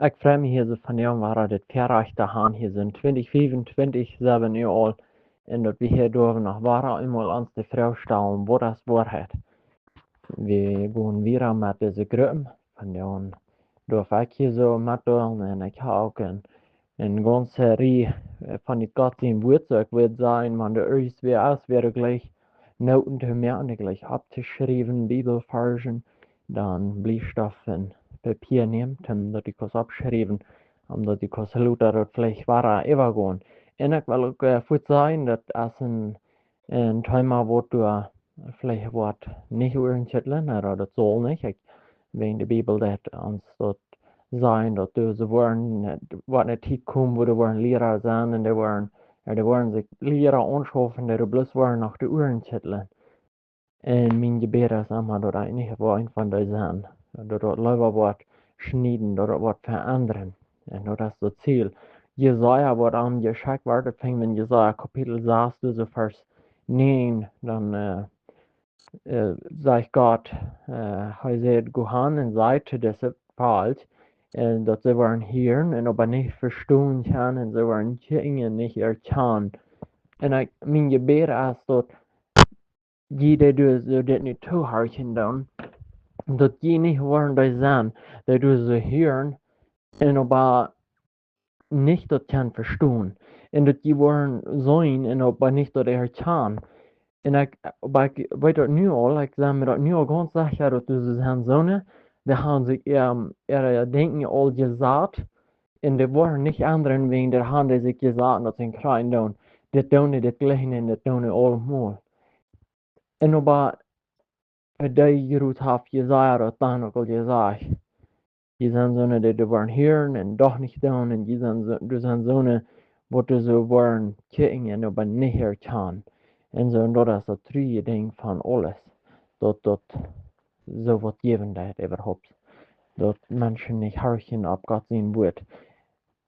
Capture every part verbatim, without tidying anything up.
Ekj frei mie hia soo von dän, wada dit Väarajcht to han, hia sent twintich fiefuntwintich, säwen Uhr aul. Un daut wie hia derwen noch wada eemol ons de Froag stalen, waut es Woarheit? Wie gonen wieda met dise Gruppen. Von dän derw ekj hia soo metdeelen. Un ekj hab uk eene, eene gaunze Rieej, äh, von dit Gott sien Wort, soo ekj wudd sajen, wan doa irjentwäa es, wäa doa jlikj Noten to moaken, jlikj opptoschriewen, Bibelvarsch, dan Bliestoff un Papia nämen, om daut du kaust oppschriewen, om daut du kaust lota daut veleicht wada äwagonen. Un ekj well uk, äh, fuaz sajen, daut es een, een Thema, waut doa veleicht woat nich Uhren kjitlen, ooda daut saul nich. Ekj, wäajen de Bibel deit ons daut sajen, daut doa woaren, äh, woat eene Tiet komen, wua doa woaren Liera sennen un dee woaren, jo, dee woaren sikj Liera aunschaufen, dee doa bloos woaren no de Uhren kjitlen. Un mien Jebäd es emma, daut ekj nich woa een von dee sennen. Daut daut leewa woat schnieden, daut daut woat veendren. Un daut es daut Ziel. Jesaja woat aunjeschekjt, woat et finjen en Jesaja Kapitel sas, dise Varsch näajen, dan, äh, äh, sajcht Gott, äh, hee sajcht: "Go han un saj to dise Volkj, äh, daut see woaren hieren un oba nich vestonen kjennen, un see woaren kjikjen un nich erkjanen." Un ekj, mien Jebäd es daut jie, dee doa soo dit nu toohorchen doonen, daut jie nich woaren dee sennen, dee doa soo hieren un oba nich daut kjennen vestonen. Un daut jie woaren seenen un oba nich daut erkjanen. Un ekj, oba ekj weet daut nu aul, ekj sie mie daut nu aul gaunz secha, daut doa sent soone, dee han sikj äa, äa Denkjen aul jesat, un dee woaren nich endren, wäajen dee han sikj jesat, daut see kjrieen doonen. Dit doonen, dit jlikjen un dit doonen aulemol. Un oba, äh, dee Jrut haft Jesaja daut dan uk aul jesajcht. Jie sent soone, dee, dee woaren hieren un doch nich doonen, un jie sent soo, doa sent soone, waut doa soo woaren kjikjen un oba nich erkjanen. Un soo, un daut es daut trurje Dinkj von aules, daut, daut soo waut jäwen deit äwahaupt, daut Menschen nich horchen opp Gott sien Wort.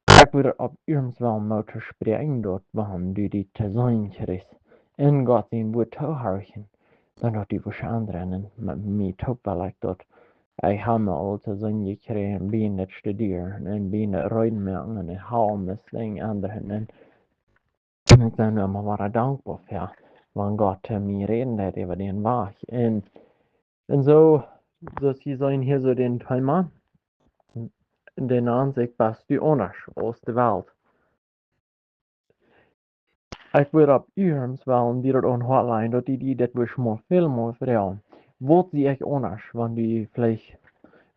Ekj wudd opp irjentwäm Moot toospräakjen, daut wan du die to seenen kjrichst, en Gott sien Wort toohorchen, dan daut du woascht endren. Un met mie toop well ekj daut. Ekj hab mie aul to seenen jekjräajen, bie daut Studieren un bie daut Reed moaken, un ekj hab mie Dinj endren. Un, un ekj sie doa emma wada dankboa fa, wan Gott to mie räden deit äwa dän Wajch. Un, un soo, soo aus jie seenen hia soo dän Thema, dee nant sikj: Best du aundasch aus de Welt? Ekj wudd opp irjentwäm wellen die daut aun daut Hoat lajen, daut du die dit wurscht mol väl mol froagen: Waut sie ekj aundasch, wan du veleicht,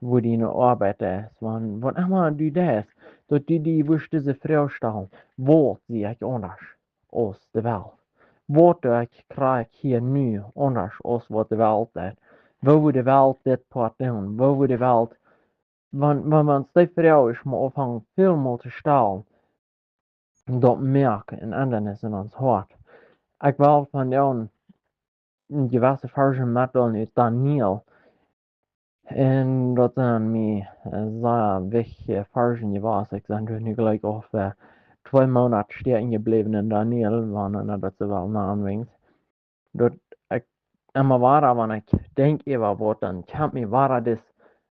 wua diene Oabeit es, wan, waut emma du deist, daut du die wurscht dise Froag stalen: Waut sie ekj aundasch aus de Welt? Waut doo ekj, krakjt hia nu, aundasch aus waut de Welt deit? Woo wudd de Welt dit Poat doonen? Woo wudd de Welt, wan, wan, wan wie dee Froag mol aunfangen väl mol to stalen, daut moakt eene Endanis en ons Hoat. Ekj well vondoag een jewesse Varsch metdeelen ut Daniel. Un daut sent mie, äh, sea wichtje Varsch jewast. Ekj sie doa nu jlikj aul, äh, twee Moonat stäakjen jebläwen en Daniel, wan eena daut soo well nanen well. Daut ekj emma wada, wan ekj denkj äwa waut, dan kjemt mie wada dis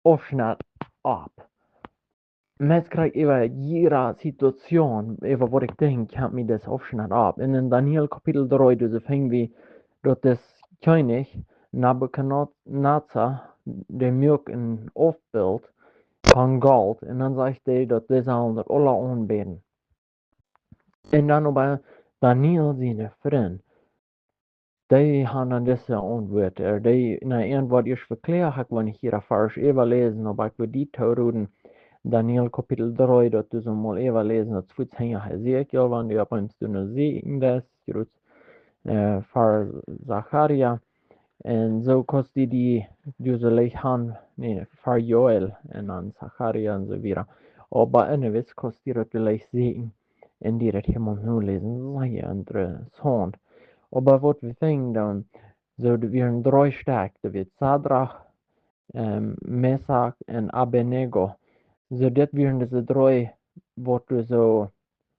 Aufschnett opp. Meist kjrieech ekj äwa jiede Situation, äwa waut ekj denkj, kjemt mie dis Aufschnett opp. Un en Daniel Kapitel dree, doa finj wie, daut dis Kjennich Nebukadnezar, dee muak een Aufbilt von Golt, un dan sajcht hee, daut dee sellen daut aula aunbäden. Un dan oba Daniel siene Frind, dee han dan dise Auntwuat. Äh, dee, na, eent woat ieescht vekloat, ekj well nich jieda Varsch äwaläsen, oba ekj wudd die tooroden, Daniel Kapitel dree, daut du soo mol äwaläsen, daut es fuaz hinja Hesekiel, wan du opp eemol doa no sieekjen deist, jrod, äh, ver Sacharia. Un soo kaust du die, du soo leicht han, nä, ver Joel un dan Sacharia un soo wieda. Oba anyway, kaust du daut leicht sieekjen un die daut hia mol noläsen, sea interessaunt. Oba waut wie finjen dan, soo, doa wieren dree Stekj, doa wia Sadrach, ähm, Mesach un Abednego. Soo, dit wieren dise dree, waut doa soo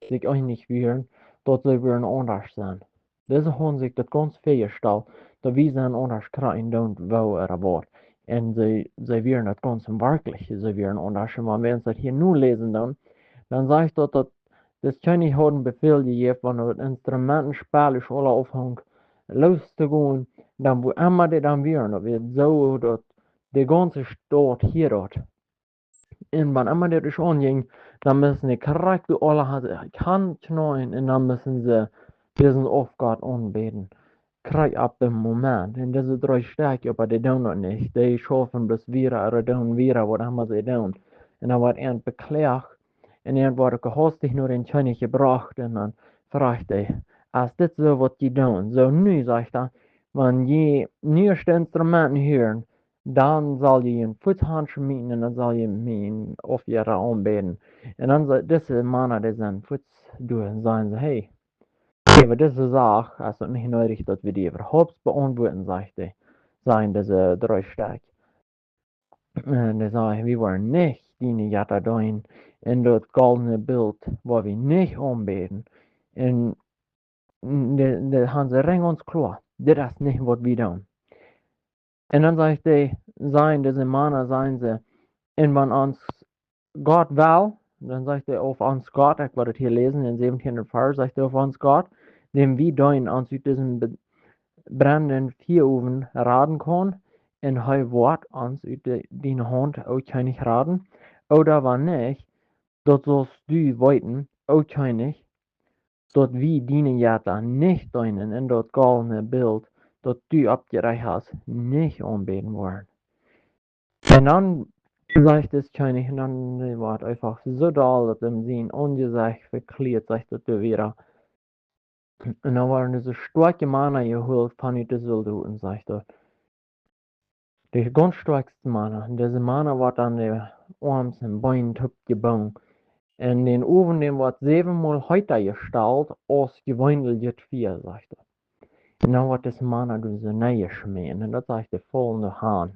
sikj eenich wieren, daut see wudden aundasch sennen. Dise hauden sikj daut gaunz väajestalt, daut wie sent aundasch kjrieen doonen, woo ooda waut. Un see, see wieren daut gaunz werkjlich, see wieren aundasch. Un wan wie ons daut hia nu läsen, dan, dan sajcht daut, daut dis Kjennich haud een Befäl jejäft, wan daut Instrumentenspell es aula aunfunk loos to gonen, dan wua emma dee dan wieren, daut wia soo, daut de gaunze Staut hieed daut. Un wan emma dee es aunjinj, dan musten dee krakjt aula han, han kjneeen un dan musten see disen Aufgott aunbäden. Krakjt opp dän Moment. Un dise dree Stekj, oba dee doonen daut nich. Dee schaufen bloos wieda, ooda doonen wieda, waut emma see doonen. Un dan woat an bekloagt. Un dan woat uk haustich no dän Kjennich jebrocht. Un dan fruach hee, es dit soo waut jie doonen? Soo, nu, sajcht hee, wan jie nu Instrumenten hieren, dan saul jie junt fuaz hanschmieten un dan saul jie mie Aufjetta aunbäden. Un dan sa-, dise Mana, dee sent fuaz doa un sajen see, hey, äwa dise Sach es daut nich needich, daut wie die äwahaupt beauntwuaden, sajcht hee, sajen dise dree Stekj. Un dee sajen, wie woaren nich diene Jetta deenen, un daut goldne Bilt woa wie nich aunbäden. Un dee, dee han see rein gaunz kloa, dit es nich waut wie doonen. Un dan sajcht hee, sajen dise Mana, sajen see, un wan ons Gott well, dan sajcht hee, auf ons Gott, ekj woa daut hia läsen, em säwentieenden Varsch, sajcht hee, auf ons Gott, dän wie deenen, ons ut disen be-, brennenden Fiaowen raden kaun, un hee woat ons ut de, diene Haunt, o Kjennich, raden, ooda wan nich, daut saust du weeten, o Kjennich, daut wie diene Jetta nich deenen un daut goldne Bilt, daut du oppjerajcht hast, nich aunbäden woaren. Un dan sajcht dis Kjennich, un dan, dee woat eefach soo doll, daut am sien Aunjesecht vekjlieet, sajcht daut doa wieda. Un dan woaren dise stoakje Mana jeholt von ut de Soldoten, sajcht daut. De gaunz stoakjste Mana. Un dise Mana woat aun de Oarms un Been toopjebungen. Un dän Owen, dän woat säwenmol heeta jestalt aus jeweeneljet Fia, sajcht daut. Un dan woat dise Mana doa soo nenjeschmäten. Un daut sajcht de folende han.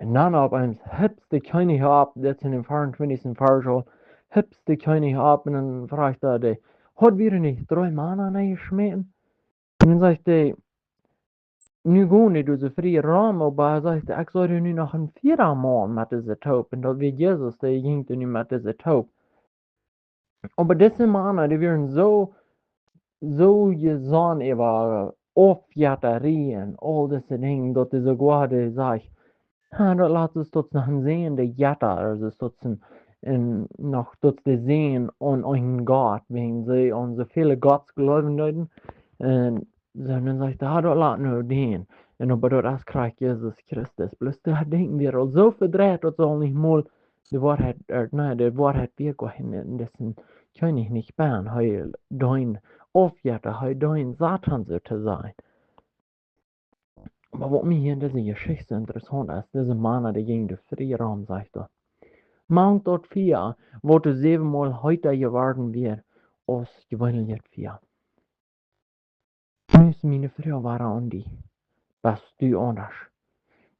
Un dan opp eemol hupst de Kjennich opp, dit es en dän veeauntwintichsten Varsch aul, hupst de Kjennich opp un dan fruach hee dee, haud wie nich dree Mana nenjeschmäten? Un dan sajcht hee, nu gonen dee doa soo frie rom, oba hee sajcht, ekj see doa nu noch een vieeda Maun met dise toop. Un daut wia Jesus, dee jinkj doa nu met dise toop. Oba dise Mana, dee wieren soo, soo jesonnen äwa Aufjettarie un aul dise Dinja, daut dee soogoa dee sajcht, ha, daut lat ons daut noch een sent, de Jetta, aulsoo daut see een, noch daut see sent aun eenen Gott, wäajen see aun soo väle Gotts jleewen deeden. Un soo, dan sajcht hee, ha, daut lat nu dän. Un oba daut es krakjt Jesus Christus. Bloos doa denkjen wie aul soo vedreit, daut saul nich mol de Woarheit, ä, nä, de Woarheit wia goa nich en disen Kjennich nich bie. Hee deend Aufjetta, hee deend Soton, soo to sajen. Oba waut mie hia en dise Jeschicht soo interessaunt es, dise Mana, dee jinjen doa frie rom, sajcht hee. Mank daut Fia, waut doa säwenmol heeta jeworden wia aus jeweeneljet Fia. Nu es miene Froag wada aun die. Best du aundasch?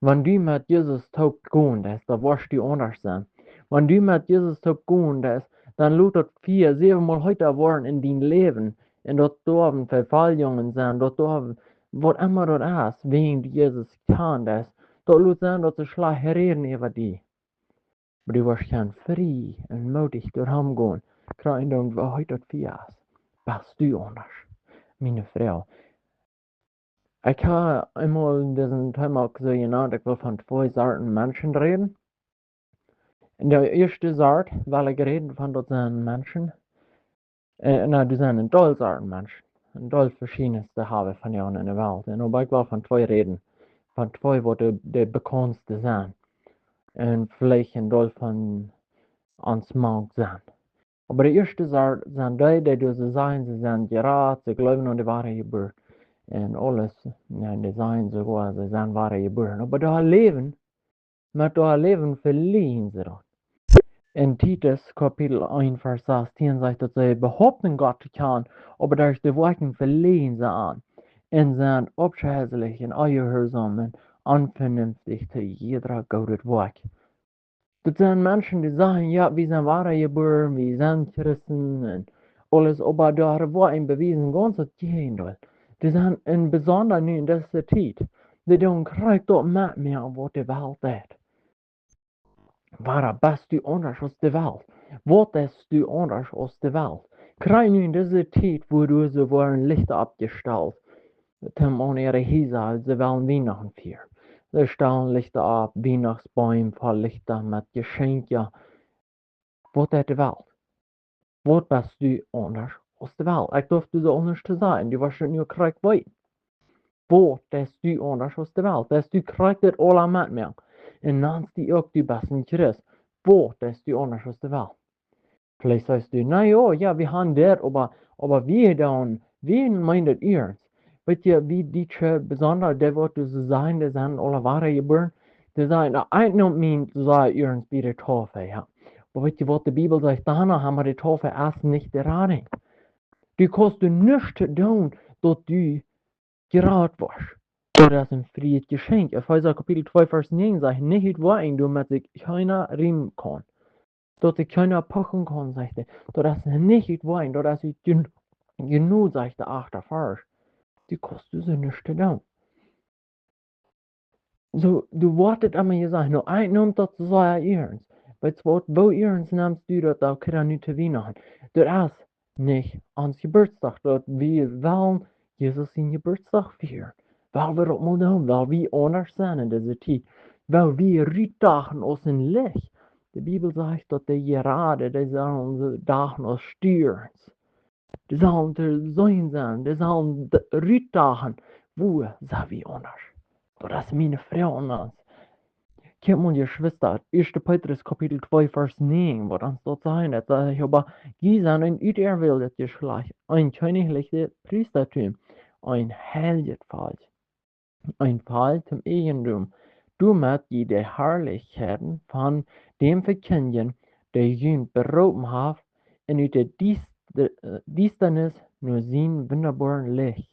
Wan du met Jesus toop gonen deist, dan woascht du aundasch sennen. Wan du met Jesus toop gonen deist, dan lot daut Fia säwenmol heeta woaren en dien Läwen. Un daut doaven Vefoljungen sent, daut doaven, waut emma daut es, wäajen du Jesus kjanen deist, daut lot sennen, daut see schlajcht räden äwa die. Oba du woascht kjennen frie un moodich doarom gonen, krakjt dan, woo heet daut Fia es. Best du aundasch? Miene Froag. Ekj ha eemol en disen Teema uk soo jenant, ekj well von twee Sorten Menschen räden. Un de ieeschte Sort well ekj räden von, daut sent Menschen, ä, na, doa sent een Deel Sorten Menschen. Een Deel veschiedne haben wie vondoag en de Welt. Un oba ekj well von twee räden. Von twee, waut de, de bekauntste sent. Un veleicht een Deel von ons mank sent. Oba de ieeschte Sort sent dee, dee doa soo sajen, see sent jerat, see jleewen aun de Wadajeburt. Un aules, jo, dee sajen soogoa, see sent wada jebuaren. Oba doa läwen, met doa läwen velieren see daut. En Titus Kapitel eent Varsch sastieen sajcht daut see behaupten Gott to kjanen, oba derch de Woakjen velieren see an. Un sent aufschelich un onjehuarsom un onvenenftich to jieda goodet Woakj. Daut sent Menschen, dee sajen, jo, wie sent wada jebuaren, wie sent Christen un aules, oba doa woat an bewiesen, gaunz daut Jäajendeel. Dee sent en besonda nu en dise Tiet. Dee doonen krakjt daut met mea waut de Welt deit. Wuarom best du aundasch aus de Welt? Waut best du aundasch aus de Welt? Krakjt nu en dise Tiet, wua doa soo woaren Lichta oppjestalt. Tom aun äare Hiesa, see wellen Wienachten fieren. See stalen Lichta opp, Wienachtsbeem voll Lichta met Jeschenkja. Waut deit de Welt? Waut best du aundasch aus de Welt? Ekj durf die soo aundasch to sajen, du woascht nu krakjt weeten. Waut best du aundasch aus de Welt? Best du krakjt daut aula met mea? Un dan es die uk, du best een Christ. Waut best du aundasch aus de Welt? Veleicht sajchst du, na jo, jo, wie haben daut, oba, oba wie dan, wie meenen daut iernst. Weetst du, wie Dietsche besonda, dee waut doa soo sajen, dee sent aula wada jebuaren. Dee sajen, na, ekj neem mien, soo sajen, iernst bie de Taufe, jo. Oba weetst du, waut de Bibel sajcht, doano haben wie de Taufe es nich de Radunk. Du kaust doa nuscht doonen, daut du jerat woascht. Daut es een frieet Jeschenkj. Efeesa Kapitel twee, Varsch näajen sajcht, nich ut Woakjen, doamet sikj kjeena riemen kaun. Daut sikj kjeena puchen kaun, sajcht hee. Daut es nich ut Woakjen, daut es ut Jn-, Jnod, sajcht de achte Varsch. Du kaust doa soo nuscht doonen. Soo, du woascht daut emma jesajcht, nu, ekj neem daut soo sea iernst. Weetst du waut, woo iernst nemst du daut, daut Kjinja nu to Wienachten? Daut es nich ons Jeburtsdach, daut wie wellen Jesus sienen Jeburtsdach fieren. Well wie daut mol doonen, well wie aundasch sennen en dise Tiet. Well wie rutdachen aus een Licht. De Bibel sajcht, daut de Jerade, dee sellen rutdachen aus Stierns. Dee sellen to seenen sennen, dee sellen d-, rutdachen. Woo sent wie aundasch? Daut es miene Froag aun ons. Kjikj mol, Jeschwista, ieeschte Petrus Kapitel twee, Varsch näajen, waut ons doa sajcht, daut sajcht, oba jie sent een uterwähltet Jeschlajcht, een kjennichlichet Priestatum, een heiljet Volkj, een Volkj toom Eigendom, doamet jie de Harlichkjeiten von däm vekjindjen, dee junt beroopen haft, un ut de Diest-, äh, Diestanis no sien wundaboaret Licht.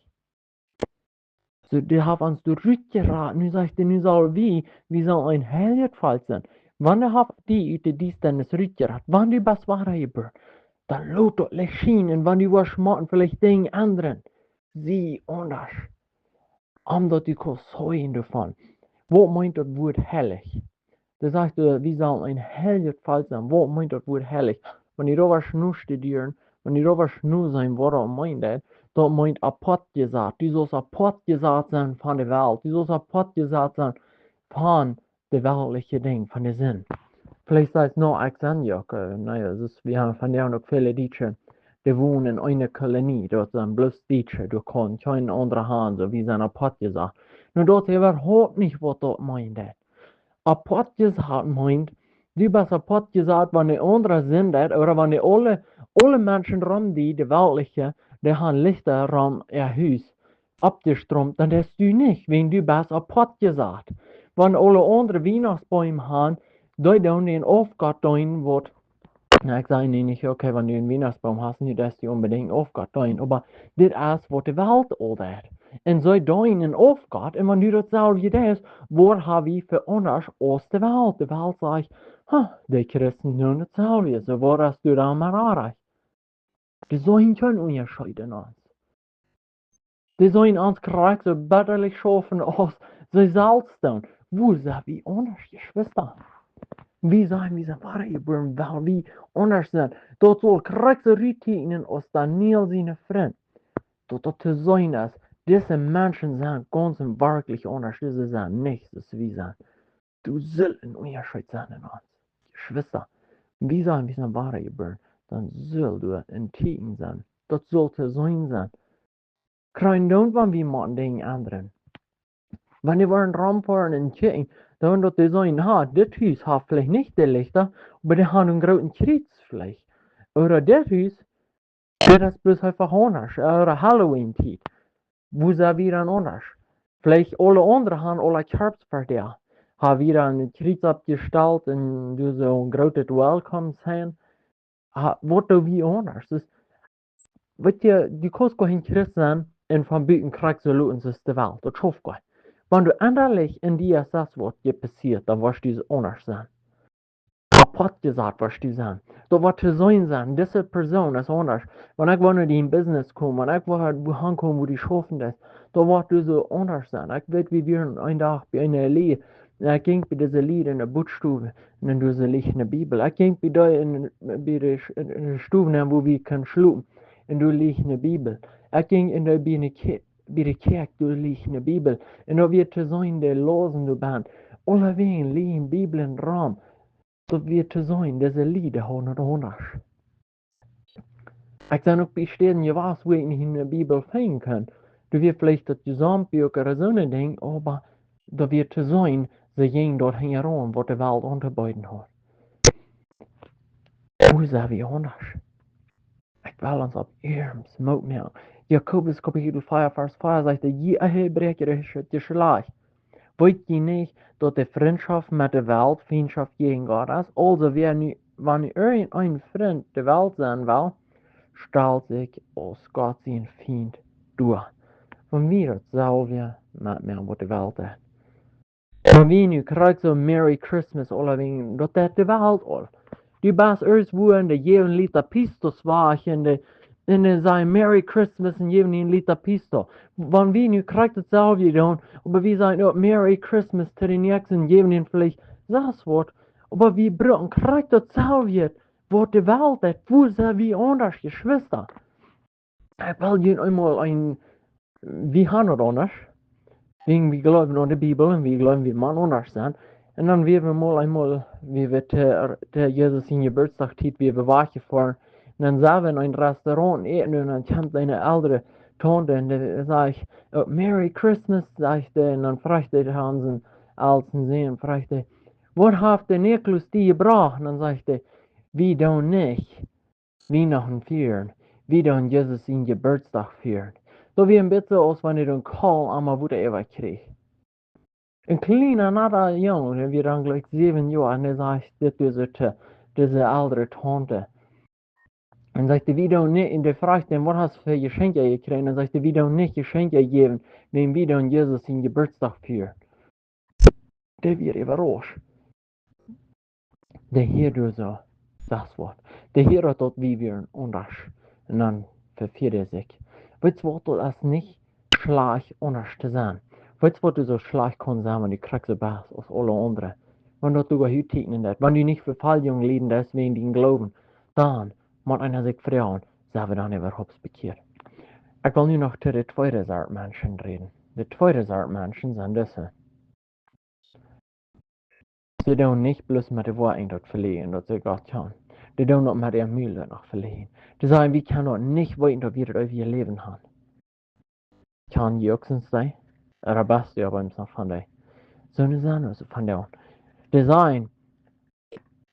Soo, dee haft ons doa rutjerat. Nu sajcht hee, nu sell wie, wie sellen een heiljet Volkj sennen. Wan dee haft die ut de Diestanis rutjerat, wan du best wada jebuaren, dan lot daut Licht schienen. Un wan du woascht motten veleicht Dinja endren, sie aundasch. Omdaut du kaust seenen doavon. Waut meent daut Wuat heilich? Daut sajcht, äh, wie sellen een heiljet Volkj sennen. Waut meent daut Wuat heilich? Wan du doa woascht nu studieren, wan du doa woascht nu seenen, waut daut meent, daut, daut meent apoat jesat. Du sust apoat jesat sennen von de Welt. Du sust apoat jesat sennen von de weltliche Dinja, von de Sind. Veleicht sajchst du, nu, ekj sie jo uk, äh, na jo, daut es, wie haben vondoag uk väle Dietsche, dee wonen en eene Kolonie, daut sent bloos Dietsche, doa kaun kjeen aundra han, soo wie sent apoat jesat. Nu, daut es äwahaupt nich waut daut meent. Apoat jesat meent, du best apoat jesat, wan de aundra sindren, ooda wan de aule, aule Menschen rom die, de weltliche, dee han Lichta rom äa Hus oppjestromt, dan deist du nich, wiels du best apoat jesat. Wan aule aundre Wienachtsbeem han, dee doonen dän Aufgott deenen, waut, na, ekj saj nu nich, okay, wan du een Wienachtsboom hast, nu deist du onbedinjt Aufgott deenen, oba dit es waut de Welt aul deit. Un see deenen een Aufgott, un wan du daut selwje deist, waut ha wie fa aundasch aus de Welt? De Welt sajcht, ha, de Christen doonen daut selwje, soo waut hast du dan met onrajcht? Dee seenen kjeen Unjascheet en ons. Dee seenen ons krakjt soo bitterlich schaufen aus see selfst doonen. Woo sent wie aundasch, Jeschwista? Wie sent, wie sent wada jebuaren, wiels wie aundasch sent. Daut saul krakjt soo rutjäwen aus Daniel siene Frind. Daut daut to seenen es, dise Menschen sent gaunz un werkjlich aundasch, dise sent nich soo aus wie sent. Doa saul een Unjascheet sennen en ons. Jeschwista, wie sent, wie sent wada jebuaren, dan saul doa een Tieekjen sennen. Daut saul to seenen sennen. Kjrieen doonen, wan wie motten Dinja endren. Wan wie woaren romfoaren un kjikjen, dan daut dee sajen, ha, dit Hus haft veleicht nich de Lichta, oba dee han een grooten Kjriez veleicht. Ooda dit Hus, dit es bloos eefach aundasch, ooda Halloween-Tiet. Woo sent wie dan aundasch? Veleicht aule aundre han aula Kjarps ver die. Ha wie dan een Kjriez oppjestalt un doa soo een grootet Welcome Sign? Ha, waut doo wie aundasch? Daut, weetst du, du kaust goa kjeen Christ sennen un von buten krakjt soo loten aus de Welt. Daut schauft goa nich. Wan du ennalich en die es waut die passieet, dan woascht du aundasch sennen. Apoat jesat woascht du sennen. Daut woat to seenen sennen, dise Persoon es aundasch. Wan ekj woa no dien Business komen, wan ekj woa, woa hankomen, wua du schaufen deist, Daut woat doa soo aundasch sennen. Ekj weet, wie wieren een Dach bie eene Lied. Un ekj jinkj bie dise Lied enne Buakstow. Un doa leach ne Bibel. Ekj jinkj bie dee enne, bie de, enne Stow nenn, wua wie kunnen schlopen. Un doa leach ne Bibel. Ekj jinkj enne, bie ne Kjäakj, bie de Kjäakj, doa leach ne Bibel. Un daut wia to seenen, dee läsen doa bennen. Aulawäajen leajen Bibeln rom. Daut wia to seenen, dise Lied, dee hauden daut aundasch. Ekj sie uk bie Städen jewast, wua ekj nich ne Bibel finjen kunn. Doa wia veleicht daut Jesaumtbuak ooda soone Dinj, oba daut wia to seenen, see jinjen daut hinjaraun, waut de Welt auntobeeden haud. Woo sent wie aundasch? Ekj well ons opp ehrens Moot moaken. Jakobus Kapitel vea, Varsch vea sajcht: "Jie Ehebräakja, jie schlajcht. Weet jie nich, daut de Frintschoft met de Welt Fientschoft jäajen Gott es? Aulsoo, wäa nu, wan nu irjent een Frint de Welt sennen well, stalt sikj aus Gott sien Fient doa." Wan wie daut selwje met moaken, waut de Welt deit. Wan wie nu krakjt soo Merry Christmas aulawäajen, daut deit de Welt aul. Du best irjentwua un dee jäwen Lied Pistos wajch un dee, un dee sajen Merry Christmas un jäwen een Lied Pisto. Wan wie nu krakjt daut selwje doonen, oba wie sajen uk Merry Christmas to dän näakjsten, jäwen dän veleicht sest waut, oba wie brucken krakjt daut selwje, waut de Welt deit, woo sent wie aundasch, Jeschwista? Ekj well junt eemol een, wie haben daut aundasch. Wäajen wie jleewen aun de Bibel un wie jleewen, wie motten aundasch sennen. Un dan wieren wie mol eemol, wie wie to, to Jesus sien Jeburtsdach Tiet, wie wie wajchjefoaren. Un dan sent wie en een Restaurant äten un dan kjemt eene eldre Taunte un dee sajcht: "Oh, Merry Christmas," sajcht see. Un dan fruach dee aun sienen elsten Sän, fruach see: "Waut haft de Nikolaus die jebrocht?" Un dan sajcht see: "Wie doonen nich Wienachten fieren, wie doonen Jesus sien Jeburtsdach fieren." Daut wia een bät soo, aus wan dee een Koll aun de Wota äwa kjrieech. Een kjliena, nada Jung, dee wia dan jlikj säwen Joa, un dee sajcht dit, dise, dise eldre Taunte. Un sajcht see: "Wie doonen nich," un dee fruach am: "Waut hast fa Jeschenkja jekjräajen?" Un sajcht see: "Wie doonen nich Jeschenkja jäwen, wäajen wie doonen Jesus sien Jeburtsdach fieren." Dee wia äwarauscht. Dee hieed doa soo, daut woat. Dee hieed daut, daut wie wieren aundasch. Un dan vefieed hee sikj. Weetst waut, daut es nich schlajcht aundasch to sennen. Weetst waut, du soo schlajcht kaust sennen, wan du krakjt soo best aus aule aundre. Wan daut du goa uttiekjnen deist, wan du nich Vefoljunk lieden deist wäajen dien Gloowen, dan mott eena sikj froagen: Sent wie dan äwahaupt bekjieet? Ekj well nu noch to de tweede Sort Menschen räden. De tweede Sort Menschen sent dise. See doonen nich bloos met de Woakjen daut veläajnen, daut see Gott kjanen. Dee doonen daut met äa Mul noch veläajnen. Dee sajen: "Wie kjennen daut nich weeten, daut wie daut eewje Läwen haben." Kjan jie uk soone? Ooda best du oba eemol noch von dee? Soone sent aulsoo von dee. Dee sajen: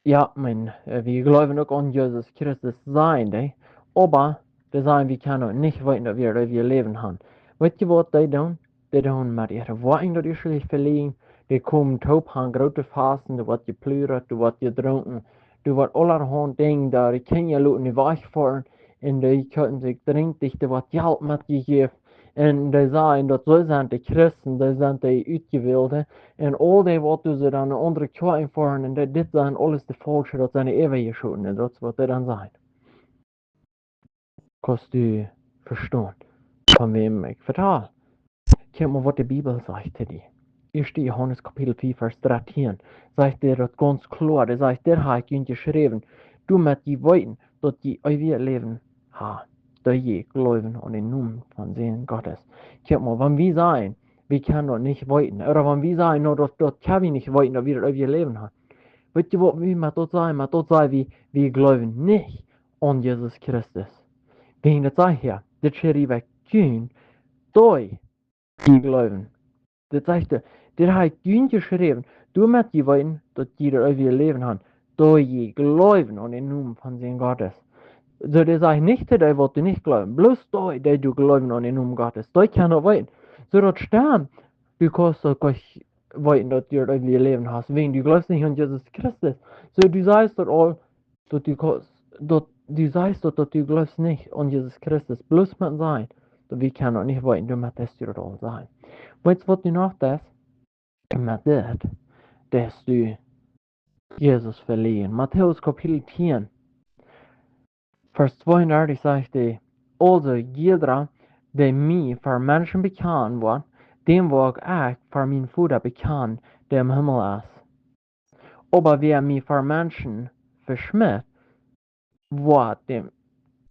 "Jo, mien, äh, wie jleewen uk aun Jesus Christus," sajen dee. Oba dee sajen: "Wie kjennen daut nich weeten, daut wie daut eewje Läwen haben." Weetst du waut dee doonen? Dee doonen met äare Woakjen daut ieescht veläajnen. Dee komen toop, haben groote Fasten, doa woat jepludrat, doa woat jedrunken, doa woat aulahaunt Dinja, doa de Kjinja loten dee wajchfoaren, un dee kjeepen sikj Drinkj, doa woat Jelt metjejäft, un dee sajen, daut see sent de Christen, dee sent de Utjewälde, un aul dee waut doa dan aundre Kjoakjen foaren, un dee, dit sent aules de Faulsche, daut sent de Äwajeschotne, un daut es waut dee dan sajen. Kaust du vestonen, von wäm ekj vetal? Kjikj mol, waut de Bibel sajcht to die. Ieeschte Johanes Kapitel vea, Varsch dartieen, sajcht dee daut gaunz kloa. Dee sajcht: "Dit hab ekj junt jeschräwen, doamet jie weeten, daut jie eewjet Läwen haben, daut jie jleewen aun dän Nomen vom Sän Gottes." Kjikj mol, wan wie sajen, wie kjennen daut nich weeten, ooda wan wie sajen: "No, daut, daut kjenn wie nich weeten, daut wie daut eewje Läwen haben." Weetst du waut wie met daut sajen? Met daut sajen wie, wie jleewen nich aun Jesus Christus. Wäajen daut sajcht hee: "Dit schriew ekj junt, daut jie jleewen." Daut sajcht hee: "Dit hab ekj junt jeschräwen, doamet jie weeten, daut jie daut eewje Läwen haben, daut jie jleewen aun dän Nomen vom Sän Gottes." Soo, dee sajcht nich to dee, waut doa nich jleewen, bloos dee, dee doa jleewen aun dän Nomen Gottes, dee kjennen daut weeten. Soo, daut stemt, du kaust daut nich weeten, daut du daut eewje Läwen hast, wäajen du jleefst nich aun Jesus Christus. Soo, du sajchst daut aul, daut du kaust, daut du sajchst daut, daut du jleefst nich aun Jesus Christus, bloos met sajen, daut wie kjennen daut nich weeten, doamet deist du daut aul sajen. Weetst waut du noch deist? Met dit deist du Jesus veläajnen. Matäus Kapitel tieen, Varsch tweeundartich sajcht hee: "Aulsoo, jiedra, dee mie ver Menschen bekjanen woat, däm woa uk ekj ver mienen Voda bekjanen, dee em Himmel es. Oba wäa mie ver Menschen veschmäat, woat däm,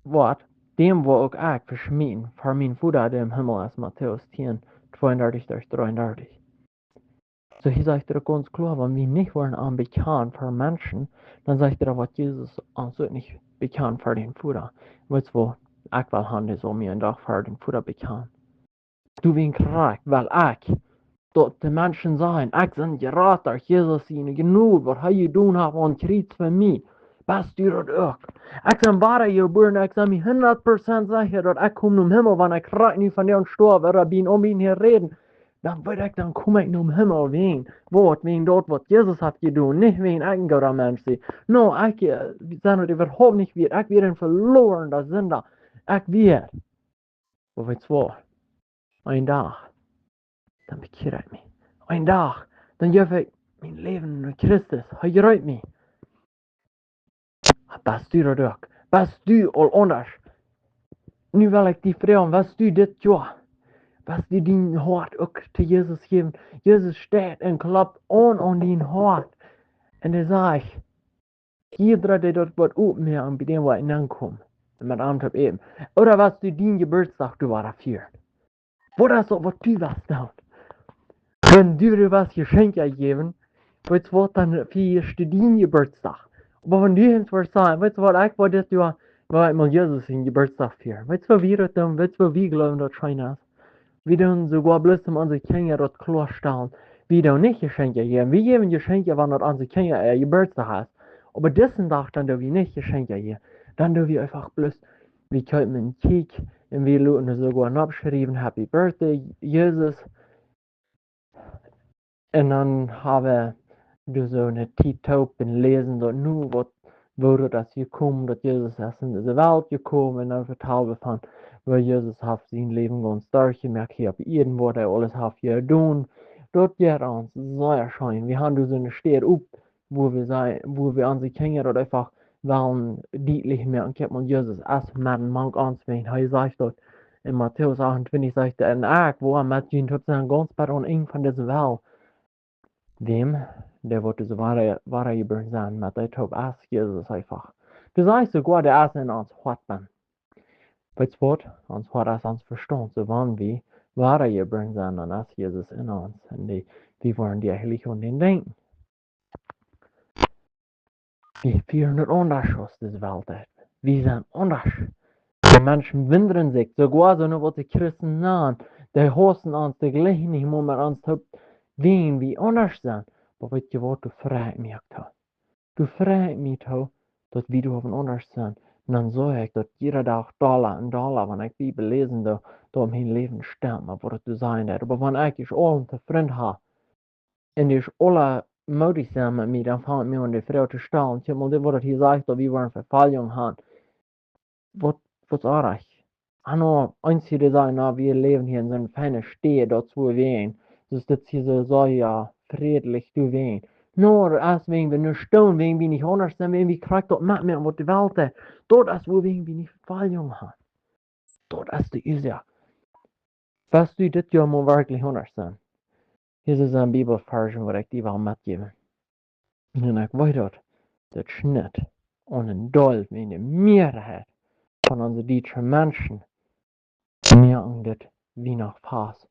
woat, däm woa uk ekj veschmäten ver mienen Voda, dee em Himmel es. Matäus tieen, tweeundartich derch dreeundartich. Soo hia sajcht hee gaunz kloa, wan wie nich woaren am bekjanen ver Menschen, dan sajcht hee, woat Jesus ons uk nich bekjanen ver dän Voda. Weetst waut, ekj well han, dee saul mie een Dach ver dän Voda bekjanen. Du, wäajen krakjt well ekj, daut de Menschen sajen, ekj sie jerat derch Jesus siene Jnod, waut hee jedonen haft aum Kjriez fa mie. Best du daut uk? Ekj sie wadajebuaren, ekj sie mie hundat Prozent secha, daut ekj kom nom Himmel, wan ekj krakjt nu von dän stoaw, ooda bie een Ombieden hia räden, dan weet ekj, dan kom ekj nom Himmel. Wäajen waut? Wäajen daut, waut Jesus haft jedonen, nich wäajen ekj een gooda Mensch sie. No, ekj, äh, sie daut äwahaupt nich wieet. Ekj wia een veloarna Sinda. Ekj wia. Oba weetst waut? Een Dach, dan bekjia ekj mie. Een Dach, dan jeef ekj mien Läwen aun Christus. Hee jreep mie. Best du daut uk? Best du aul aundasch? Nu well ekj die froagen, woascht du dit Joa, woascht du dien Hoat uk to Jesus jäwen? Jesus steit un klopt aun, aun dien Hoat. Un hee sajcht, jieda, dee daut woat opmoaken, bie däm woa ekj nenkomen un met am toop äten. Ooda woascht du dien Jeburtsdach doa wada fieren? Waut es daut, waut du woascht doonen? Wan du, du woascht Jeschenkja jäwen, weetst waut, dan fieescht du dien Jeburtsdach. Oba wan du eenst woascht sajen, weetst waut, ekj woa dit Joa, woa ekj mol Jesus sienen Jeburtsdach fieren. Weetst waut wie daut doonen? Weetst waut wie jleewen, daut scheen es? Wie doonen soogoa bloos om onse Kjinja daut kloastalen. Wie doonen nich Jeschenkja jäwen. Wie jäwen Jeschenkja, wan daut onse Kjinja äa Jeburtsdach es. Oba disen Dach, dan doo wie nich Jeschenkja jäwen. Dan doo wie eefach bloos, wie kjeepen een Cake un wie loten soogoa nopp schriewen, Happy Birthday, Jesus. Un dan hab wie doa soo eene Tiet toop un läsen daut nu, waut, woo daut es jekomen, daut Jesus es en dise Welt jekomen, un dan vetal wie von, woo Jesus haft sien Läwen gaunz derchjemoakt hia opp Ieed, waut hee aules haft jedonen. Daut jeit ons sea scheen. Wie haben doa soo eene Städ opp, wua wie sajen, wua wie onse Kjinja daut eefach wellen dietlich moaken, kjikj mol, Jesus es met mank ons, wäajen hee sajcht daut en Matäus achtuntwintich, sajcht hee, un ekj woa met junt toop sennen, gaunz bat aum Enj von dise Welt. Wäm, dee woat dise wada, wadajebuaren sennen, met dee toop es Jesus eefach. Daut sajcht soogoa, dee es en ons Hoat benn. Weetst waut? Ons Hoat es ons Vestaunt. Soo wan wie wadajebuaren sent, dan es Jesus en ons. Un dee, wie woaren dee heilich aun dän denkjen. Wie fieren daut aundasch aus dise Welt deit. Wie sent aundasch. De Menschen wundren sikj, soogoa soone, waut de Christen nanen, dee hausen ons, dee jleichen nich mol met ons toop, wäajen wie aundasch sent. Oba weetst waut, doa frei ekj mie uk too. Doa frei ekj mie too, daut wie doa aundasch sent. Un dan see ekj daut jieda Dach dolla un dolla, wan ekj Bibel läsen doo, daut mien Läwen stemmt met waut et to sennen haft. Oba wan ekj ieescht aul een Frint hab, un dee es aula moodich sennen met mie, dan fang ekj mie aun de Froag to stalen, kjikj mol, dit, waut et hia sajcht, daut wie woaren Vefoljunk haben. Waut, waut es daut? Ah, no, eenje, dee sajen, na, wie läwen hia en soone feine Städ, daut es wua wie sent. Daut es hia soo, soo, jo, frädlich, doa wie sent. No, daut es wäajen wie nu stonen, wäajen wie nich aundasch sent, wäajen wie krakjt daut metmoaken, waut de Welt deit. Daut es wua wie nich Vefoljunk haben. Daut es de Uasoak. Woascht du dit Joa mol werkjlich aundasch sennen? Hia es een Bibelvarsch, waut ekj die well metjäwen. Un ekj weet daut, daut schnitt aun een Deel, en de Mearheit von onse dietsche Menschen, moaken dit Wienachtfast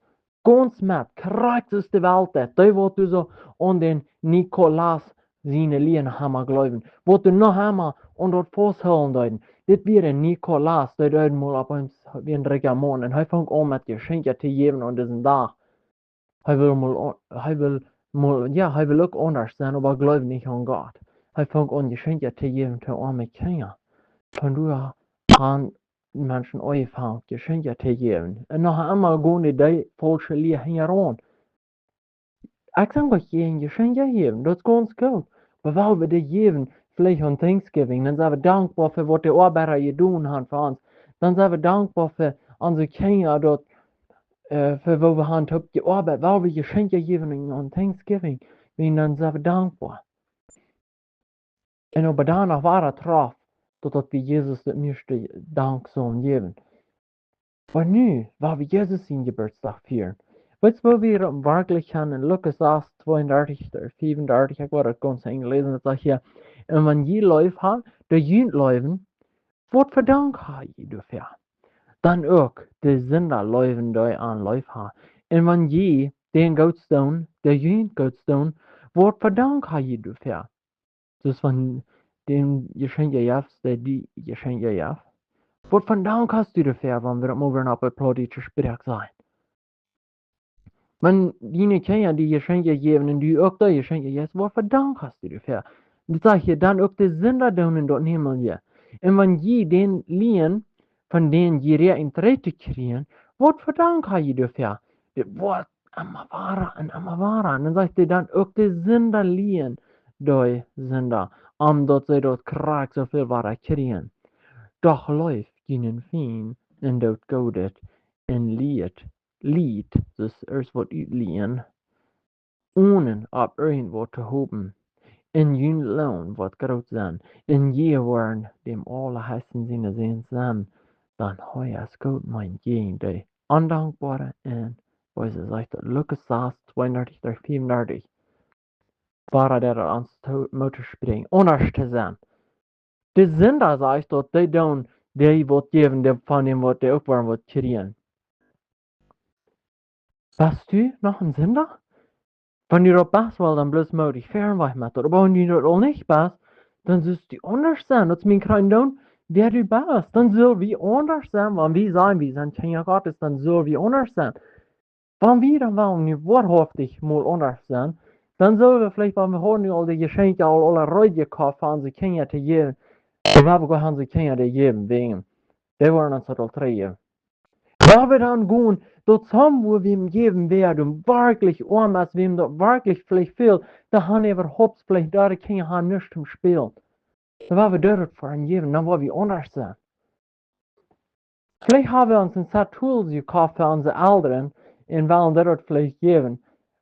gaunz met, krakjt soo aus de Welt deit, dee waut doa soo aun dän Nikolaus siene Lia noch emma jleewen, waut doa noch emma aun daut fausthoolen deeden. Dit wia een Nikolaus, dee deed mol opp eemol, wia een rikja Maun, un hee funk aun met Jeschenkja to jäwen aun disen Dach. Hee wull mol, hee wull mol, jo, hee wull uk aundasch sennen, oba jleewd nich aun Gott. Hee funk aun Jeschenkja to jäwen to oame Kjinja. Von doa aun Menschen aunjefongen Jeschenkja to jäwen. Un noch emol gonen dee, dee faulsche Lia hinjaraun. Ekj sie nich jäajen Jeschenkja jäwen, daut es gaunz goot. Oba wan wie dee jäwen, veleicht aun Thanksgiving, dan sent wie dankboa fa waut de Oabeida jedonen haben fa ons. Dan sent wie dankboa fa onse Kjinja, daut, äh, fa waut wie haben toop jeoabeit, wan wie Jeschenkja jäwen aun Thanksgiving, wäajen dan sent wie dankboa. Un oba doano wada traf, daut, daut wie Jesus daut mieeschte Dank sellen jäwen. Oba nu, wua wie Jesus sienen Jeburtsdach fieren. Weetst, wua wie daut werkjlich haben? En Lukas sas, tweeundartich, fiewundartich, ekj woa daut gaunz Enj läsen, daut sajcht hia: "Un wan jie leef haben, dee junt leewen, waut fa Dank ha jie doafäa? Dan uk de Sinda leewen, dee an leef haben. Un wan jie dän Goots doonen, dee junt Goots doonen, waut fa Dank ha jie doafäa?" Soo aus wan dän Jeschenkja jeft, dee die Jeschenkja jeft. Waut fa Dank hast du doafäa, wan wie daut mol wada opp de plautdietsche Sproak sajen? Wan diene Kjinja die Jeschenkja jäwen un du uk dee Jeschenkja jefst, waut fa Dank hast du doafäa? Daut sajcht hia: "Dan uk de Sinda doonen daut nämlich. Un wan jie dän lieen, von dän jie räakjnen trigj to kjrieen, waut fa Dank ha jie doafäa?" Dit woat emma wada un emma wada. Un dan sajcht hee: "Dan uk de Sinda lieen dee Sinda, om daut see daut krakjt soo väl wada kjrieen. Doch leeft june Fiend un doot Goodet un lieet, lieet, daut es waut utlieen, onen opp irjentwaut to hopen. Un jun Loon woat groot sennen, un jie woaren däm Aulahechsten siene Säns sennen. Dan hee es goot meent jäajen dee Ondankboare un Beese." Sajcht daut Lukas sas, tweeundartich bat fiewundartich. Wua daut ons to, Moot to sprinjen, aundasch to sennen. De Sinda, sajcht daut, dee doonen, dee waut jäwen, dee von däm waut dee uk woaren waut kjrieen. Best du noch een Sinda? Wan du daut best, well, dan bloos moodich, fäa wajch met daut. Oba wan du daut aul nich best, dan sust du aundasch sennen. Daut es mien kjrien doonen, wäa du best. Dan sell wie aundasch sennen, wan wie sajen, wie sent Kjinja Gottes, dan sell wie aundasch sennen. Wan wie dan wellen nu woarhauftich mol aundasch sennen, dan sell wie veleicht, wan wie haben nu aul de Jeschenkja aul, aul reed jekoft fa onse Kjinja to jäwen, dan woa wie goa onse Kjinja dee jäwen, wäajen dee woaren ons daut aul trigj jäwen. Woa wie dan gonen, daut soo, wua wie am jäwen, wäa dan werkjlich oam es, wäm daut werkjlich veleicht fält, dee haben äwahaupt veleicht doa de Kjinja haben nuscht toom spälen. Dan woa wie daut fa an jäwen, dan woa wie aundasch sennen. Veleicht haben wie ons een Set Tools jekoft fa onse Elren un wellen dee daut veleicht jäwen.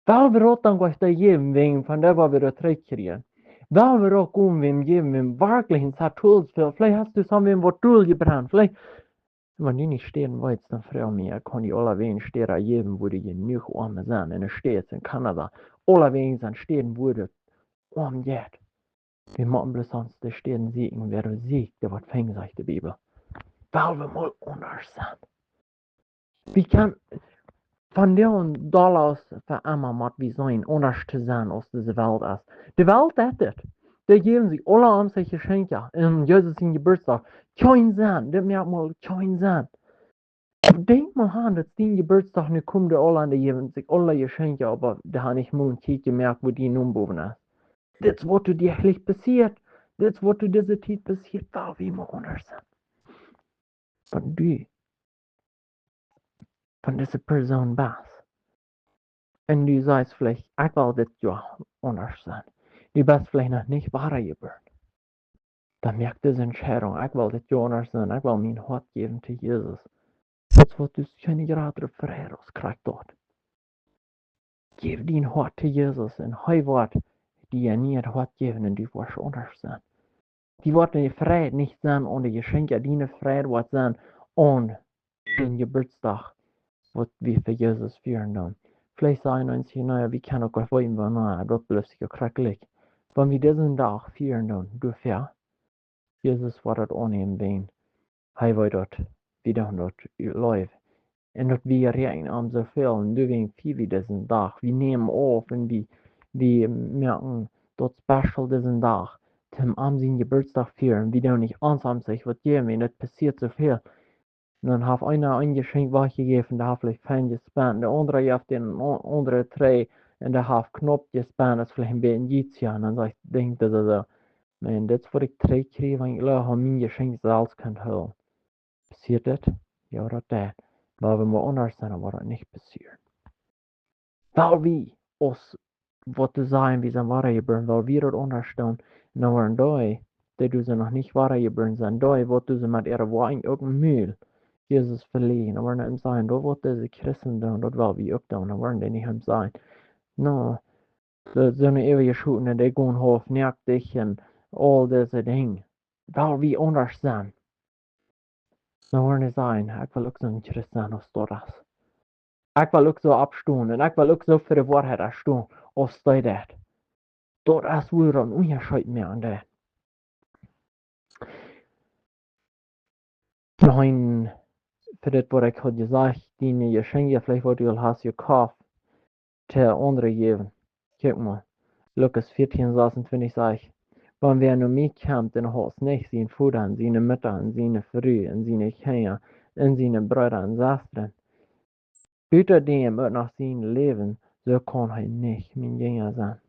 Well wie daut dan goa dee jäwen, wäajen von dee woa wie daut trigj kjrieen. Well wie daut gonen wäm jäwen, wäm werkjlich een Set Tools fält. Veleicht hast du soo wäm waut Tool jebrukt. Veleicht, wan du nich Städen weetst, dan froag mie, ekj kaun die aulawäajen Städen jäwen, wua doa jenuach Oame sent, en de States, en Kanada. Aulawäajen sent Städen, wua daut oam jeit. Wie motten bloos ons de Städen sieekjen, wäa doa sieekjt, dee woat finjen, sajcht de Bibel. Well wie mol aundasch sennen. Wie kjennen von doa aun dolla aus fa emma mott wie sennen, aundasch to sennen aus dise Welt es. De Welt deit dit. Dee jäwen sikj aule aun sikj Jeschenkja. Un Jesus sienen Jeburtsdach. Kjeen Senn. Dit moakt mol kjeen Senn. Denkj mol aun, daut dien Jeburtsdach nu kjemt, dee aule aun, dee jäwen sikj aule Jeschenkja, oba dee haben nich mol een Kjikj jemoakt, wua dien Nomen bowen es. Dit es waut doa die jlikj passieet. Dit es waut doa dise Tiet passieet, woa wie mol aundasch sennen. Wan du von dise Persoon best. Un du sajchst veleicht, ekj well dit Joa aundasch sennen. Du best veleicht noch nich wada jebuaren. Dan moak dise Entscheidunk, ekj well dit Joa aundasch sennen, ekj well mien Hoat jäwen to Jesus. Daut es waut, du hast kjeene jratre Freid aus krakjt daut. Jäw dien Hoat to Jesus un hee woat die een nieet Hoat jäwen un du woascht aundasch sennen. Dee woat diene Freid nich sennen aun de Jeschenkja, diene Freid woat sennen aun dän Jeburtsdach, waut wie fa Jesus fieren doonen. Veleicht sajen eenje, na, wie kjennen uk waut weeten, oba na, daut blift sikj uk krakjt jlikj. Wan wie disen Dach fieren doonen, doafäa, Jesus woat daut aunnämen, wäajen hee weet daut, wie doonen daut ut Leew. Un daut wie räakjnen am soo väl, un doawäajen fia wie disen Dach. Wie nämen auf un wie, wie moaken daut special disen Dach, toom am sienen Jeburtsdach fieren. Wie doonen nich ons am sikj waut jäwen, un daut passieet soo väl. Un dan haft eena een Jeschenkj wajchjejäft, dee haft veleicht fein jespent. De aundra jeft dän aun-, aundre trigj, un dee haft knaup jespent, es veleicht een bät jeetsja. Un dan sajcht, denkjt hee soo, Maun, dit es waut ekj trigj kjrie, wan ekj Leew ha, mien Jeschenkj selfst kaun hoolen. Passieet dit? Jo, daut deit. Wan wie mol aundasch sennen, dan woat daut nich passieren. Well wie, aus waut to sajen, wie sent wadajebuaren, well wie daut aundasch doonen, un dan woaren dee, dee doa sent noch nich wadajebuaren sent, dee, waut doa sent met äare Woakjen uk mol Jesus veleajnen, dan woaren dee sajen, daut waut dise Christen doonen, daut well wie uk doonen, dan woaren dee nich sajen, na, daut sent äwajeschotne, dee gonen haulf noakt un aul dise Dinja. Well wie aundasch sennen. Dan woaren see sajen: "Ekj well uk soon Christ sennen aus daut es. Ekj well uk soo oppstonen un ekj well uk soo fa de Woarheit oppstonen aus dee daut." Daut es, wua daut een Unjascheet moaken deit. Nein, fa dit, waut ekj haud jesajcht, diene Jeschenkja, veleicht waut du aul hast jekoft, to aundre jäwen. Kjikj mol, Lukas vieetieen sasuntwintich sajcht: "Wan wäa no mie kjemt un hausst nich sien Voda un siene Mutta un siene Fru un siene Kjinja un siene Breeda un Sestren, buta däm uk noch sien Läwen, soo kaun hee nich mien Jinja sennen."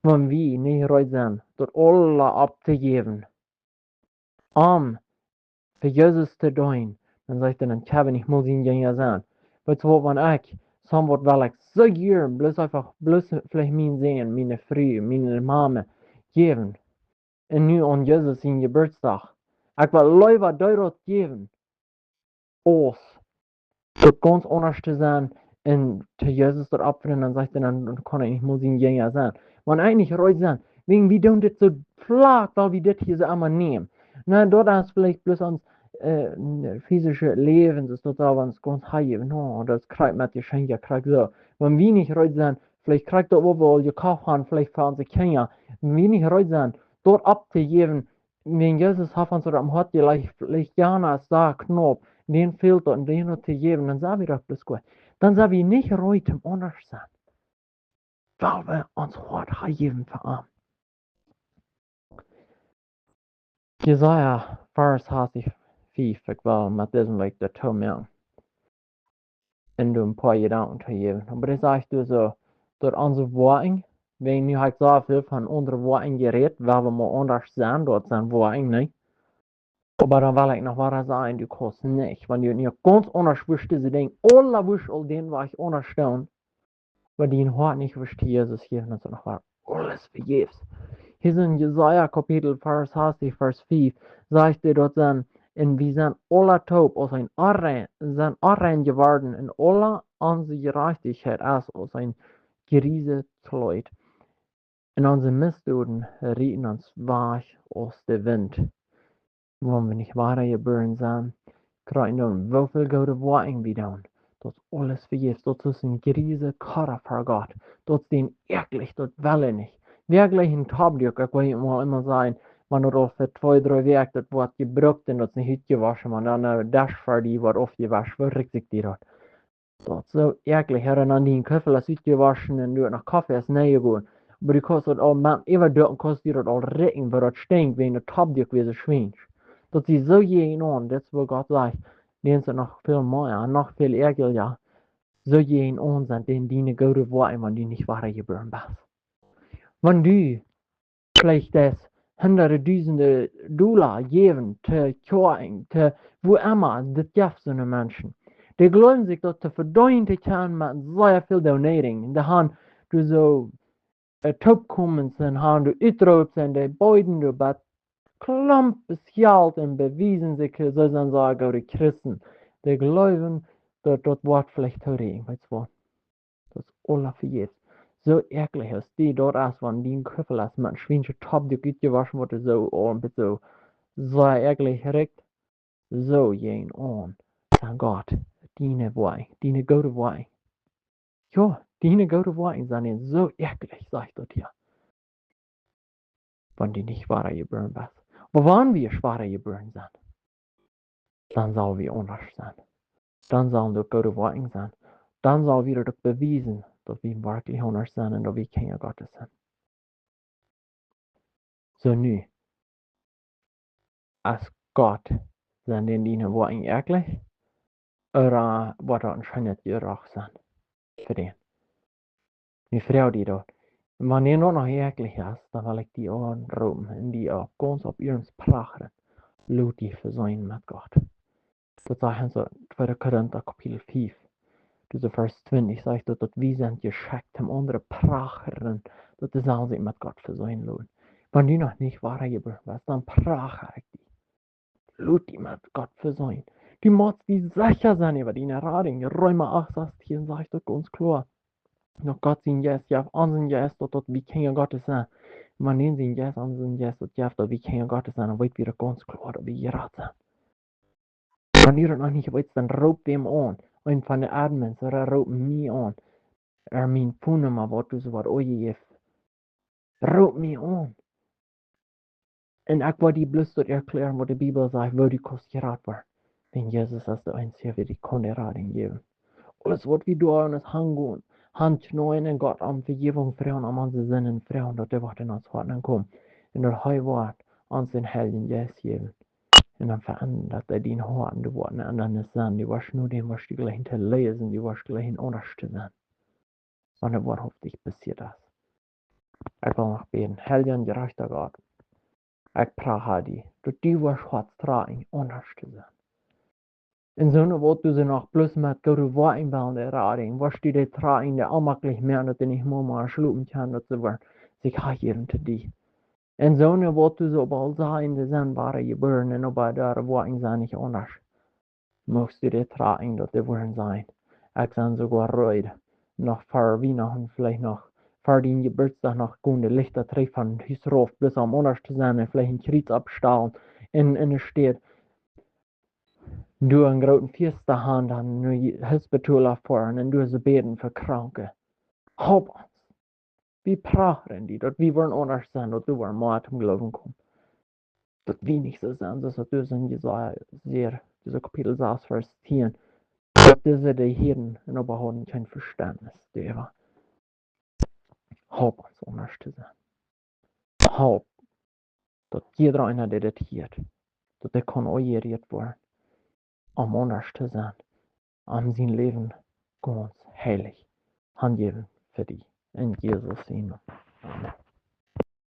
Wan wie nich reed sent, daut aula opptojäwen, om fa Jesus to deenen, dan sajcht hee: "Dan kjenn wie nich mol sien Jinja sennen." Weetst waut, wan ekj, soont waut well ekj soo jiern, bloos eefach, bloos veleicht mienen Sän, miene Fru, miene Mame jäwen, un nu aun Jesus sien Jeburtsdach, ekj well leewa dee daut jäwen, aus daut gaunz aundasch to sennen un to Jesus daut oppfren, dan sajcht hee: "Dan, dan kaun ekj nich mol sien Jinja sennen." Wan ekj nich reed sie, wäajen wie doonen dit soo flach, wiels wie dit hia soo emma nämen. Na, daut es veleicht bloos ons, äh, physische Läwen, daut es daut, wan wie ons gaunz hanjäwen, no, daut kjricht met Jeschenkja, kjricht soo. Wan wie nich reed sent, veleicht kjricht daut, waut wie aul jekoft haben, veleicht fa onse Kjinja. Wan wie nich reed sent, daut opptojäwen, wan Jesus haft ons daut aum Hoat jelajcht, veleicht jana es soo knaup, dän fält daut, un dän daut to jäwen, dan sent wie daut bloos goot. Dan sent wie nich reed om aundasch sennen, wiels wie ons Hoat hanjäwen fa am. Jesaja vea, Varsch fief, ekj well met disen Wajch daut toomoaken un doa een poa Jedanken to jäwen. Oba daut sajcht doa soo, daut onse Woakjen, wan nu hab ekj soo väl von onse Woakjen jerät, wiels wie mau aundasch sent, daut sent Woakjen, nä? Oba dan well ekj noch wada sajen, du kaust nich, wan du nich gaunz aundasch wurscht, dise Dinja, aula wurscht aul dän Wajch aundasch doonen, oba dien Hoat nich wurscht to Jesus jäwen, dan es noch wada aules vejäfs. Hia en Jesaja Kapitel vea, Varsch fief, sajcht hee daut sent, un wie sent aula toop aus een onrein, sent onrein jeworden, un aula onse Jerajchtichkjeit es aus een grieset Kjleet, un onse Missdoden rieten ons wajch aus de Wint. Wan wie nich wada jebuaren sent, kjikj dan, woo väl goode Woakjen wie doonen. Daut es aules vejäfs. Daut es een grieset Koda fa Gott. Daut es dän äakjlich, daut well hee nich. Werkjlich een Topdüak, ekj well mol emma sajen, wan daut aul fa twee, dree Wäakj daut woat jebrukt un daut es nich utjewoschen, wan dan een Desch fa die woat aufjewoscht, woo rikjt sikj die daut? Daut es soo äakjlich, Herr, un dan dien Kuffel es utjewoschen un du hast noch Koffe es nich jegonen. Oba du kaust daut aul met äwa doonen, kaust die daut aul rikjen, woo daut stinkjt, wäajen daut Topdüak wia soo schwiensch. Daut es soo jäajenaun, daut es waut Gott sajcht, dän es noch väl mea, noch väl äakjlicha. Soo jäajenaun sent dän diene goode Woakjen, wan du nich wada jebuaren best. Wan du veleicht es hundade dusende Dolla jäwen to Kjoakjen, to wua emma, daut jeft soone Menschen. Dee jleewen sikj daut to vedeenen to kjennen met sea väl donating. Dee han doa soo, äh, Toopkomens un han doa Utroops un dee beeden doa bat Klompes Jelt un bewiesen sikj, see sent soo goode Christen. Dee jleewen daut daut woat veleicht toorieekjen, weetst waut? Daut es aula vejäfs. Soo äakjlich aus die daut es, wan dien Kuffel es met een schwienschet Topdüak utjewoschen woat, soo aul een bät soo, soo äakjlich rikjt. Soo jäajenaun sent Gott diene Woakjen, diene goode Woakjen. Jo, diene goode Woakjen sent soo äakjlich, sajcht daut hia. Wan du nich wada jebuaren best. Oba wan wie wada jebuaren sent, dan sell wie aundasch sennen. Dan sellen doa goode Woakjen sennen. Dan sell wie daut uk bewiesen, daut wie werkjlich aundasch sent un daut wie Kjinja Gottes sent. Soo nu, aus Gott, sent dän diene Woakjen äakjlich, ooda woat daut een scheenet Jeroch sennen fa dän? Nu froag die daut. Un wan dee noch nich äakjlich es, dan well ekj die aunroopen un die uk gaunz opp iernst prachren. Lot die vesonen met Gott. Daut sajcht en soo tweede Korinta Kapitel fief, doa soo Varsch twintich, sajcht daut, daut wie sent jeschekjt om aundre prachren, daut dee sellen sikj met Gott vesonen loten. Wan du noch nich wada jebuaren best, dan prach ekj die. Lot die met Gott vesonen. Du motst die secha sennen äwa diene Radunk. Reema acht sastieen sajcht daut gaunz kloa. Daut Gott sien Jeist jeft, onsen Jeist, daut, daut wie Kjinja Gottes sent. Wan dän sien Jeist, onsen Jeist, daut jeft, daut wie Kjinja Gottes sent, dan weet wie daut gaunz kloa, daut wie jerat sent. Wan du daut noch nich weetst, dan roop däm aun. Een von de Admins, ooda roop mie aun. Ooda mien Phone Numma, waut du soo waut aunjefst. Roop mie aun. Un ekj woa die bloos daut erkjlären, waut de Bibel sajcht, woo du kaust jerat woaren. Wiels Jesus es de eensje, wäa die kaun de Radunk jäwen. Aules, waut wie doonen, es hangonen, Haunt kjneen un Gott om Vejäwunk froagen, om onse Sinden froagen, daut hee woat en ons Hoat komen. Un daut hee woat ons dän Heiljen Jeist jäwen. Un dan veendat hee dien Hoat, du woascht en aundra sennen, du woascht nu dän, woascht du jlikj to läsen, du woascht jlikj aundasch to sennen. Wan et woarhauftich passieet es. Ekj well noch bäden. Heilja un jerajchta Gott, ekj praa die, daut du woascht Hoaten trakjen, aundasch to sennen. Un soone, waut du see noch bloos met goode Woakjen wellen erreichen, woascht du dee trakjen, dee onmaklich moaken, daut dee nich mea, mea schlopen kjennen, daut see woaren sikj hanjäwen to die. Un soone, waut du soo boolt sajen, dee sent wada jebuaren, un oba äare Woakjen sent nich aundasch. Muchst du dee trakjen, daut dee woaren sajen: Ekj sie soogoa reed, noch ver Wienachten, veleicht noch ver dän Jeburtsdach, noch gonen de Lichta trigj von Hus rauf, bloos om aundasch to sennen, un veleicht een Kjriez oppstalen, un, un doa steit, du een grooten Fiesta han, dan no Hospitol foaren, un doa soo bäden fa Kranke. Halp ons. Wie prachen die, daut wie woaren aundasch sennen, daut du woascht mea toom Gloowen komen. Daut wie nich soo sent, soo aus daut du en Jesaja, daut Kapitel sas, Varsch tieen. Daut dise dee hieden un oba hauden kjeen Vestentnis doaräwa. Halp ons aundasch to sennen. Halp, daut jieda eena, dee dit hieet, daut dee kaun aunjerieet woaren, om aundasch to sennen, om sien Läwen gaunz heilich hanjäwen fa die. En Jesus sienen Nomen. Amen.